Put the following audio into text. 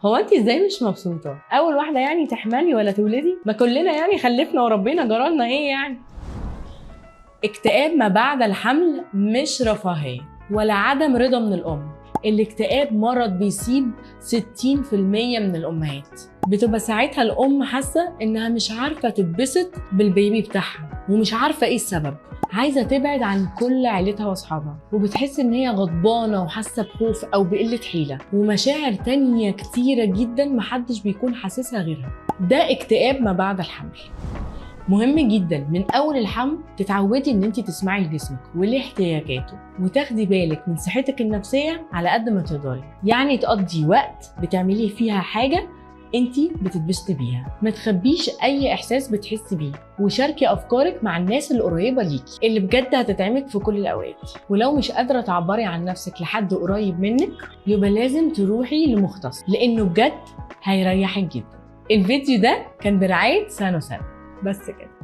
هو انت ازاي مش مبسوطة؟ اول واحدة يعني تحملي ولا تولدي؟ ما كلنا يعني خلفنا وربنا جرالنا ايه يعني. اكتئاب ما بعد الحمل مش رفاهية ولا عدم رضا من الام. الاكتئاب مرض بيصيب 60% من الامهات. بتبقى ساعتها الام حاسه انها مش عارفه تتبسط بالبيبي بتاعها ومش عارفه ايه السبب، عايزه تبعد عن كل عيلتها واصحابها، وبتحس ان هي غضبانه وحاسه بخوف او بقلة حيله ومشاعر تانية كتيرة جدا محدش بيكون حاسسها غيرها. ده اكتئاب ما بعد الحمل. مهم جدا من اول الحمل تتعودي ان انت تسمعي لجسمك ولاحتياجاته، وتاخدي بالك من صحتك النفسية على قد ما تقدري. يعني تقضي وقت بتعملي فيها حاجة انت بتتبسطي بيها، ما تخبيش اي احساس بتحسي بيه، وشاركي افكارك مع الناس القريبة ليكي اللي بجد هتدعمك في كل الاوقات. ولو مش قادرة تعبري عن نفسك لحد قريب منك يبقى لازم تروحي لمختص، لانه بجد هيريحك جدا. الفيديو ده كان برعاية سانوسان. بس كده.